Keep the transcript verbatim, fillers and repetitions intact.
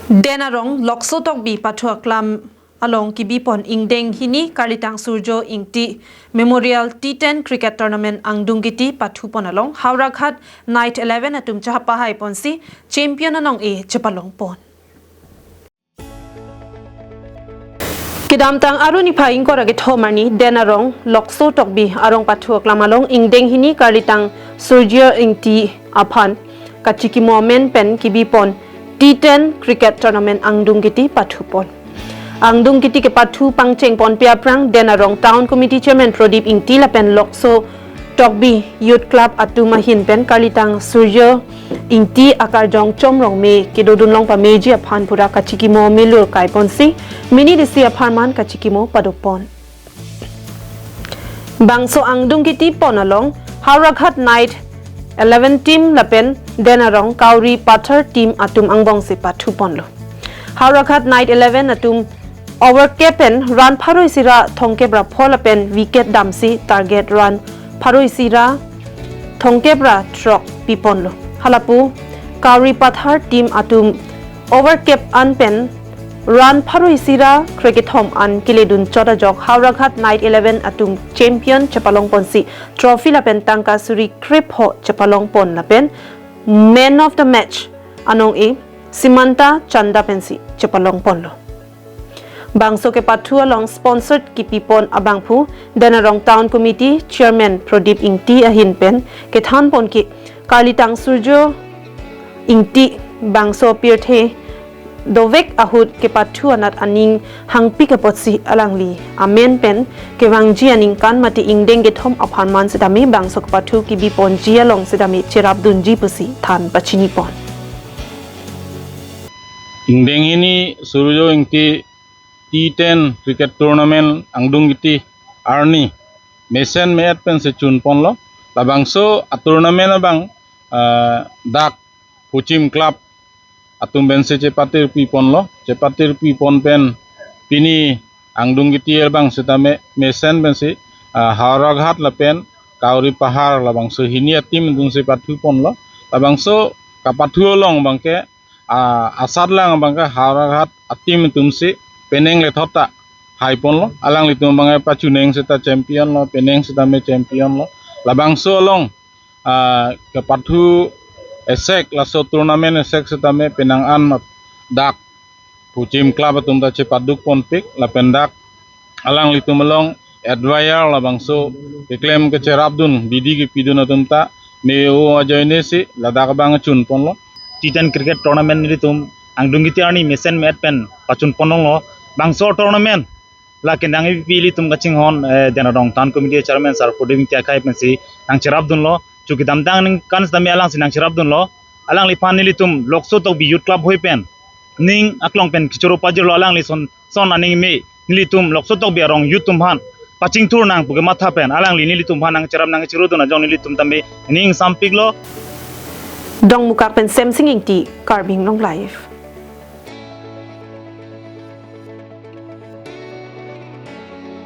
Den Arong Lokso Tokbi pathu aklam along kibipon ingdeng hini Karlitang Surjo Ingti Memorial T ten Cricket Tournament angdung kiti pathupon along Howraghat Knight eleven atum chehapahai ponsi champion anong-e chepalongpon. Kedamtang Aru niphai ingkoi ra kethom arni Den Arong Lokso Tokbi arong pathu aklam along ingdeng hini Karlitang Surjo Ingti aphan kachikimo amen pen kibipon T ten Cricket Tournament angdung kiti pathupon. Angdung kiti kepathu pangchengponpe aphrang Den Arong Town Committee Chairman Prodip Ingti lapen Lokso Tokbi Youth Club atum ahin pen Karlitang Surjo Ingti akarjong Chom Rongme kedodun long pameji aphan pura kachikimo melur kaiponsi minit isi apharman kachikimo padopon. Bangso angdung kiti pon along Howraghat Knight eleven team lapen Den Arong Kauri Pathar team atum angbongsi pathuponlo. Howraghat Knight eleven atum over cap pen run pharo isi ra thomkep ra pho lapen wicket damsi target run pharo isi ra thomkep ra throk piponlo. Halapu Kauri Pathar team atum over cap an pen run pharo isi ra krekethom an keledun chot ajok Howraghat Knight eleven atum champion chepalongponsi trophy lapen tangka suri krepho chepalongpon lapen man of the match anong-e Simanta Chanda pensi chepalongponlo. Bangso kepathu along sponsored kipipon abangphu Den Arong Town Committee Chairman Prodip Ingti ahin pen kethanpon ke Karlitang Surjo Ingti bangso pirthe dovek ahut kepathu anat aning hangpik apotsi alangli amen pen kevangji aningkan mate ingdeng kethom apharman setame bangso kepathu kibiponji along setame cherapdunji pusi than pachinipon. Ingdeng hini Surjo Ingti T ten Cricket Tournament angdung kiti arni mesen me-et pensi chunponlo. Labangso a-tournament abang, ah, dak Phuchim Club atum pensi chepatir piponlo. Chepatir pipon pen pini angdung kiti abang setame mesen pensi, ah, Howraghat lapen Kauri Pahar labangso hini a-team atumsi pathuponlo. Labangso kapathu along abangke, ah, asat lang abangke Howraghat a-team atumsi penang lethot ta haiponlo. Alanglitum abangke pachunang seta champion lo, penang setame champion lo. Labangso along, ah, kepathu esek laso tournament esek setame penang an dak Phuchim Club atum ta chepadukponpik lapen dak alanglitum along advisor labangso keklem kecherapdun bidi kepidun atum ta me-o ajoinesi ladak abang chunponlo. T ten Cricket Tournament nelitum angdung kiti arni mesen me-et pen pachunponlonglo. Bangso tournament la kenang ipi ilitum kachinghon, eh, Den Arong Town Committee Chairman Sir Prodip Ingti akhai pensi nangcherapdunlo. Chuki damtang aningkan setame alangsi nangcherapdunlo. Alangliphan nelitum Lokso Tokbi Youth Club hoi pen ning aklong pen kechoro pajirlo, alangli son son aning me nelitum Lokso Tokbi arong youth atum aphan pachingthur nang pu kematha pen alangli nelitum aphan nangcherap nangcherudun ajok nelitum tame ning sampiklo. Dongmukak pen Semsing Ingti, Karbi Anglong Live.